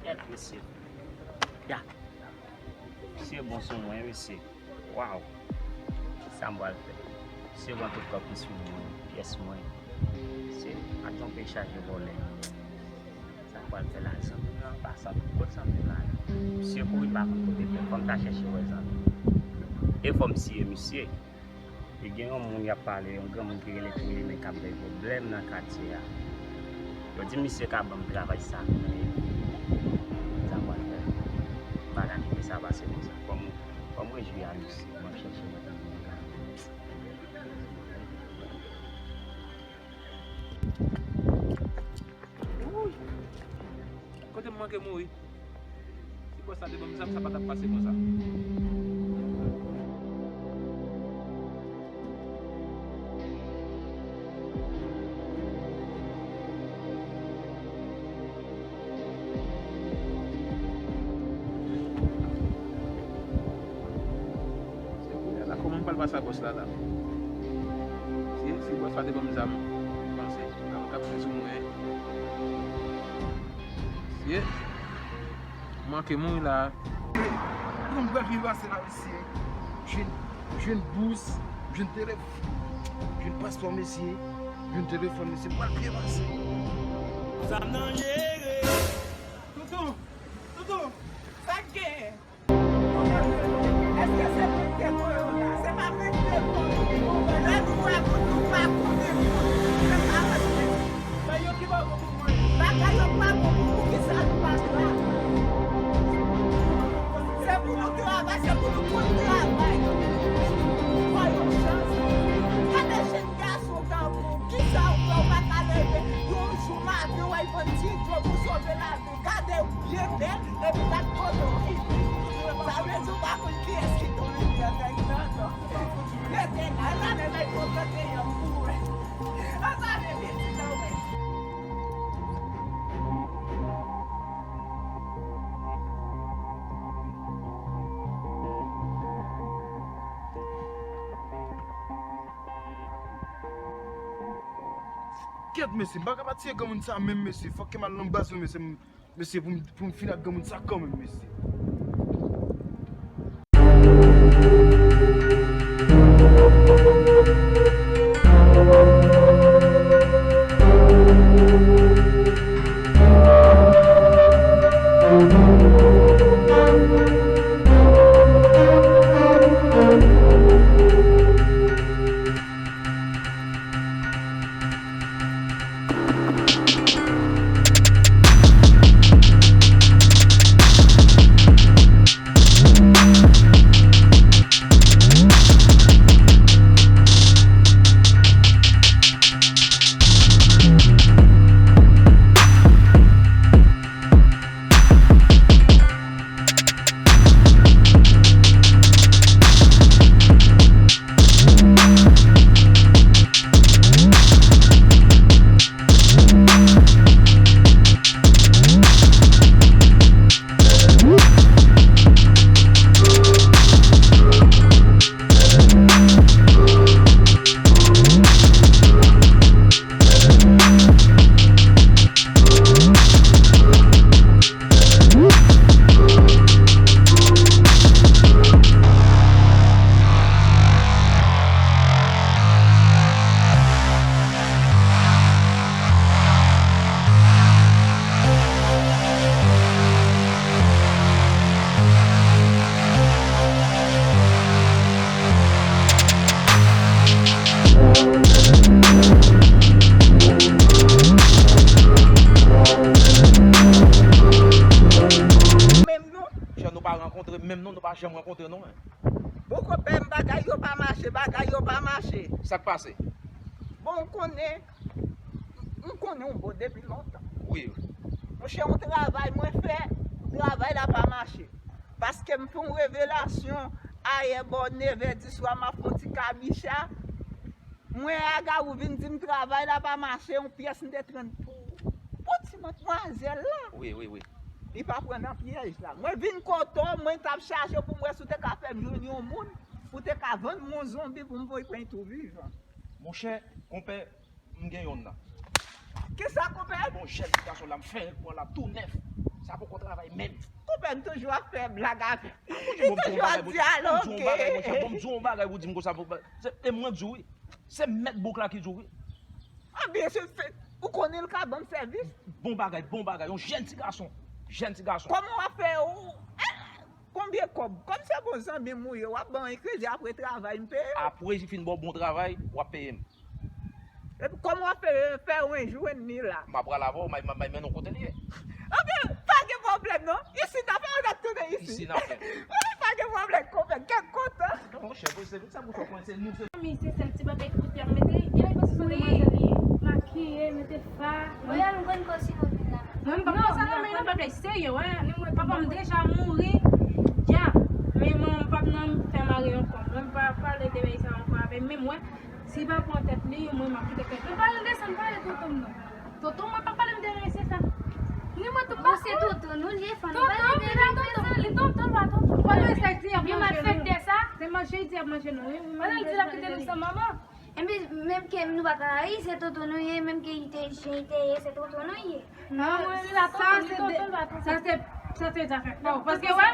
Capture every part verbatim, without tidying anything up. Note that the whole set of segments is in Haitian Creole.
Gad mesye. Ya. Misye bon sou mwen, mesye. Waw. Sa m pral fè? Misye pran tout kòb ki sou mwen, pyès mwen. Misye pa t yon peyi chaje vòlè. Sa m pral fè la? Zanmi m nan pa santi kot zanmi m la ye. Misye kouri pa konn kote l ye. Fò m ta chèche wè zanmi m. E fò m siye misye. E gen yon moun y ap pale, yon granmoun ki rele Twili, men k ap bay pwoblèm nan katye a. Yo di misye ka ban m travay sa, men sa m pral fè. M pa ka kite sa pase konsa. Fò m, fò m rejwi a misye, m ap chèche mwen. Wouy! Kote m manke mouri? Si bòs la te ban m zam, sa pa t ap pase konsa. Se kounye a la, kòman m pral pase a bòs la la? Si, si bòs la te ban m zam, m panse, zam t ap fè sou mwen. Mesye, m manke mouri la. Kòman m pral byen pase la, mesye? M jwenn, m jwenn bous, m jwenn telef-, m jwenn paspò, mesye. M jwenn telefòn, mesye. M pral byen pase. Zam nan jere. Toutou, toutou, sa k genyen? Èske se pou tèt ou yo la? Se pa pou tèt ou. Lè nou wè moun nou pa konnen moun, se pa respè. Men yo ki pa bon pou mwen. Bagay yo pa bon pou nou, kisa nou pa la? Se pou nou travay, se pou nou konn travay. Fè yon chans. Gade jèn gason tankou w, kisa w fè, w pa ka leve yon jou maten, w al vann ti dlo pou sove lavi w. Gade w byen bèl, epi gad kote w rive. Sa vle di w pa konn kiyès ki tou limyè nèg nan, non. Rete la, e pa menm ay kontan te yon pou wè. Ann ale vin di nan wè. Kèt, mesye, m pa ka pa tiye granmoun sa menm, mesye. Fòk ke m al nan baz mwen, mesye. M, mesye, pou m, pou m fini ak granmoun sa kanmenm, mesye. Janm rankontre non, men. Bon, konpè m, bagay yo pa mache, bagay yo pa mache. Sa k pase? Bon, ou konnen, m konnen w bon depi lontan. Wi. Monchè, yon travay mwen fè, travay la pa mache. Paske m fè yon revelasyon ayè bò nevè di swa, m ap fè yon ti kabicha. Mwen, Agawou vin di m travay la pa mache, yon pyès m te tann pou, pou ti matmwazèl la. Wi, wi, wi. Li pa pran nan pyèj la. Mwen vin kote w, mwen t ap chache pou m wè si w te ka fè m jwenn yon moun, pou w te ka vann m yon zonbi pou m voye pran tou vivan. Monchè, konpè, m gen yonn nan. Kisa, konpè? Bon, jèn ti gason la, m fè l pran la tou nèf. Sa poko travay menm. Konpè, m toujou ap fè blag avè m. Li toujou ap dyaloge. Bon, m di yon bagay, monchè, bon, m di yon bagay pou di m konsa. Se, e mwen k di w, wi. Se mèt bouk la ki di w, wi. A, byen si, ou konnen l ka ban m sèvis. Bon bagay, bon bagay. Yon jèn ti gason. Jèn ti gason. Kòman w ap fè ou, eh, konbyen kòb? Kòm se bon zanmi m ou ye, w ap ban mwen kredi apre travay m peye w. Apre li fin ba w bon travay, w ap peye m. Epi kòman w ap fè, fè mwen jwenn li la? M ap pral avè w, m a, m a, m a mennen w kote l ye. Anben, pa gen pwoblèm non. Isit, n ap fè, n ap tounen isit. Isit, n ap fè. Wi, pa gen pwoblèm, konpè, kèk kontan. Non, monchè, se, se, se pou sa w konnen, se nou, se. Manmi, se sèl ti bagay kote a mete, gen lè panse se demwazèl li ye. Makiye, mete fa. Mwen, m konn kò si mwen vin la. Mwen, m pa konn sa nan men nan bagay serye, wè. Papa m deja mouri, dja. Men manman m p ap nan fè mare ankò. Mwen, m pa pale de bagay sa ankò avè l. Men mwen, si l pa pran tèt li, mwen, m ap kite kay. Mwen pa nan desann pale tonton m non. Tonton mwen pa pale m de mesye sa. Ni mwen tou pa. Bon, se tonton nou li ye, fò nou pale de li. Tonton, li tonton, li tonton, pa tonton. Ou pa wè sa di ap manje nou. Vye malfektè sa. Se manje di ap manje nou, wi. Pandan l di l ap kite nou san manman. Enben, menm ke nou pa ka rayi, se tonton nou ye, menm ke li te jen, li te ye, se tonton nou ye. Non, mwen, li pa tonton, li tonton, li pa tonton. Sa se, sa se zafè pa w. Paske, wè,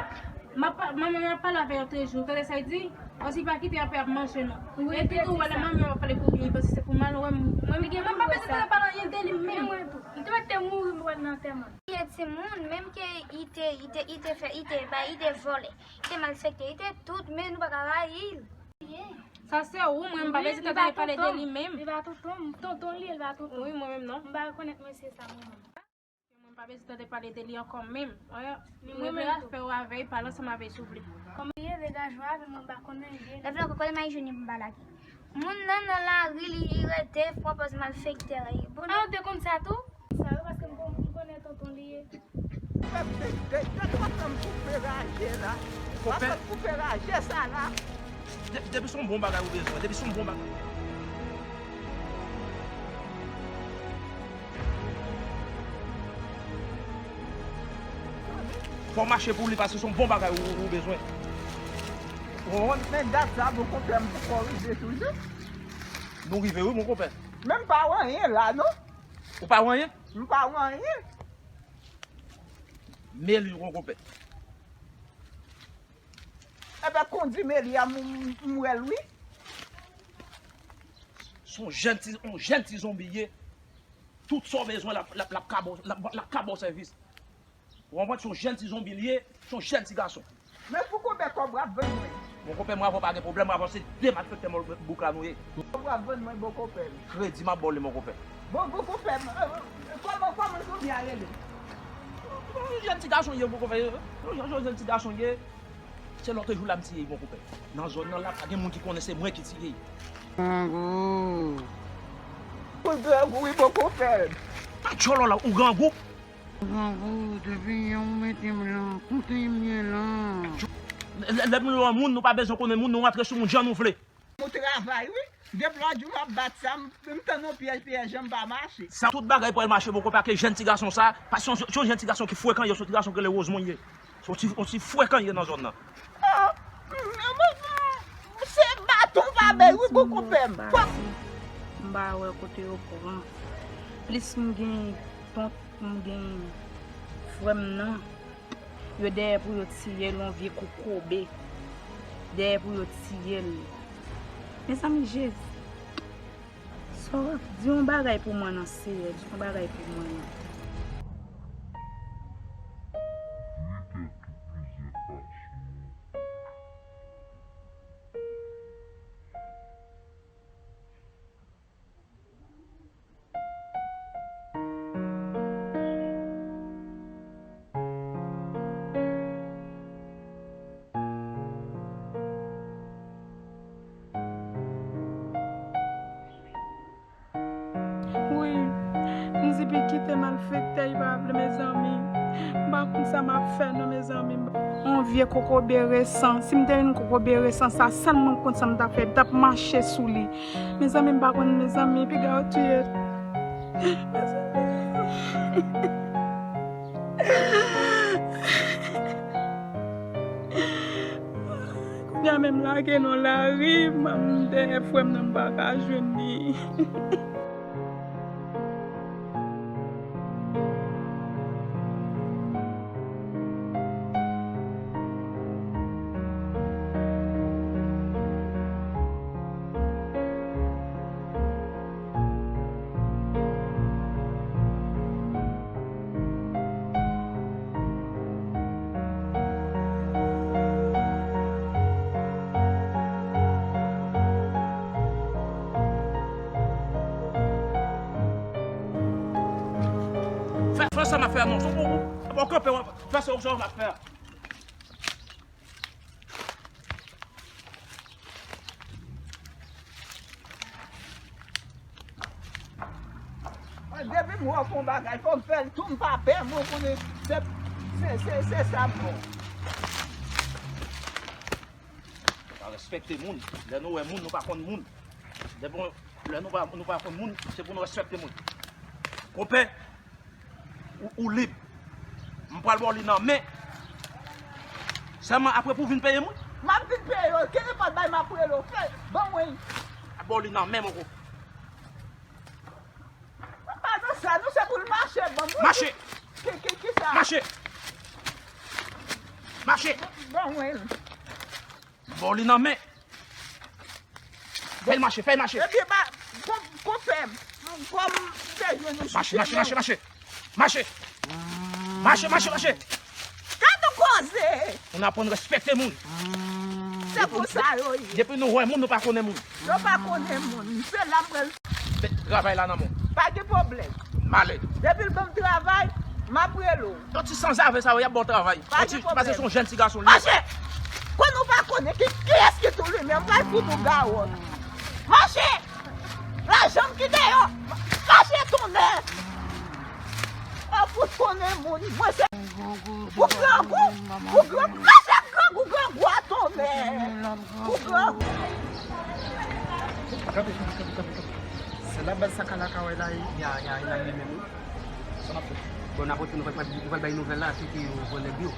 m ap, manman m ap pale avè yo toulejou. Tande sa l di? Osi pa kite anpè ap manje nou. Epi tou, wè lè manman m ap pale pou li, paske se pou malere m. Mwen, mwen pa bezwen tande pale anyen de li menm. Mwen tou. M te mèt te mouri m pral nan antèman. Li te timoun, menm ke li te, li te, li te fè, li te bay, li te vòlè, li te malfektè, li te tout, men nou pa ka rayi l. Sa se ou, mwen, m pa bezwen tande pale de li menm. Li pa tonton, tonton li, li pa tonton. Wi, mwen menm non. M pa rekonèt mesye sa, mwen menm. Mwen pa bezwen tande pale de li ankò menm. Wè, li rete afè w avè l, pale ansanm avè l souple. Kòman li ye, degaj w avè mwen, m pa konn anyen de li. Lè vle ankò, kote m al jwenn li pou m pa lage? Moun nan nan lari, li, li rete, pran pòz malfektè. Bon, ah, ou te konn sa tou? Sa yo, paske m kon-, m konnen tonton li ye. Fè de, de, de twa tan m koupe raje la. Konpè. Papa koupe raje sa la. De-, depi se yon bon bagay ou bezwen, depi se yon bon bagay. Fò w mache pou li, paske se yon bon bagay ou, ou bezwen. Ou konprann? Men dat sa, bon konpè, m poko rive toujou. Nou rive wi, bon konpè. Men m pa wè anyen la, non. Ou pa wè anyen? M pa wè anyen. Meli, bon konpè. Enben, kondi Meli a, m, m, m wè l, wi. Se yon jèn ti, yon jèn ti zonbi ye. Tout sa w bezwen, l ap, l ap, l ap ka ba w, l ap, l ap ka ba w sèvis. Ou konprann? Se yon jèn ti zonbi li ye, se yon jèn ti gason. Men pou konbyen kòb w ap vann mwen? Mon konpè, mwen avè w pa gen pwoblèm, mwen avè w se de malfektè mòl bouk la nou ye. Kòb w ap vann mwen, bon konpè m? Kredi m ap ba w li, mon konpè. Bon, bon konpè m, euh, kòman, kòman zonbi a rele? Yon jèn ti gason ye, bon konpè. Yon jèn, yon jèn ti gason ye. Se lòt jou la m tiye l, bon konpè. Nan zòn nan la, pa gen moun ki konnen se mwen ki tiye l. Grangou. Ou grangou, wi, bon konpè. Pa djòlò la, ou grangou. Grangou, depi yè ou mete m lan, kote m ye lan? Lè, lè nou yon moun, nou pa bezwen konnen moun, nou rantre sou moun jan nou vle. Ou travay, wi. Depi lòt jou m ap bat sa, m, m tann yon pyèj, pyèj an m pa mache. Sa tout bagay pral mache, bon konpè, ke jèn ti gason sa, paske se yon, se yon jèn ti gason ki frekan, se yon ti gason ki rele Rosemond ye. Se yon ti, yon ti frekan ye nan zòn nan. Ah, m, m, m, se baton pa bay, wi, bon konpè m. M pa wè kote yo pran. Plis m gen tont, m gen frè m nan. Yo dèyè pou yo tiye l, yon vye kou kobe. Dèyè pou yo tiye l. Mezanmi, Jezi. Sa w ap di yon bagay pou mwen non, Seyè, di yon bagay pou mwen non. Li te tou plizyè fason. Fèk tèy pa vle, mezanmi. M pa konn sa m ap fè, non, mezanmi. On vye kokobe resan. Si m te yon kokobe resan, sa sèl mwen konn sa m t ap fè. M t ap mache sou li. Mezanmi, m pa konn, mezanmi, piga yo touye. Mezanmi. Kounye a menm lage nan lari, m dèyè frè m nan, m pa ka jwenn li. Fè, fè sa m ap fè a non. Se pou ou. Bon, kanpe, w ap fè sa w ap fè a. Depi m wè w fè yon bagay, fò m fè l tou, m pa pè, mwen konnen se, se, se, se sa m bon. Pa respekte moun. Lè nou wè moun, nou pa konn moun. Depi lè nou pa, nou pa konn moun, se pou nou respekte moun. Konpè, ou, ou lib. M pral ba w li nan men. Sèlman apre pou w vin peye mwen. M ap vin peye w. Kenenpòt bagay m ap rele w. Fè, ban mwen. M ap ba w li nan men, mon ko. M pa nan sa, non, se pou l mache, ban mwen. Mache. Ki, ki, ki sa? Mache. Mache. Ban mwen. M ba w li nan men. Fè l mache, fè l mache. Ebyen, ba, kon, konpè m, kòm m te jwenn ou sou chemen. Mache, mache, mache, mache. Mache. Mache, mache, mache. Gad yon koze! Moun aprann respekte moun. Se konsa yo ye. Depi nou wè moun, nou pa konnen moun. Yo pa konnen moun. Se la m pral. Met travay la nan men w. Pa gen pwoblèm. M ale. Depi l ban m travay, m ap rele w. Yon ti sanzave sa yo, y ap ba w travay. Pa gen pwoblèm. Paske se yon jèn ti gason li ye. Mache! Kon nou pa konnen ki, kiyès ki tou li menm, m pral fout ou gawòt. Mache! Lajan m ki deyò. Mache tonnè! Ou fout konnen moun. Mwen se, ou grangou, ou gran, mache grangou, grangou a tonnè. Ou grangou. Kanpe, kanpe, kanpe, kanpe, kanpe. Se la baz sa kalaka wè la, ya, ya, ya, li menm wi. Sa n ap fè? Bon, n ap rete, nou pral, nou pral bay nouvèl la, se ke yo pran nèg yo.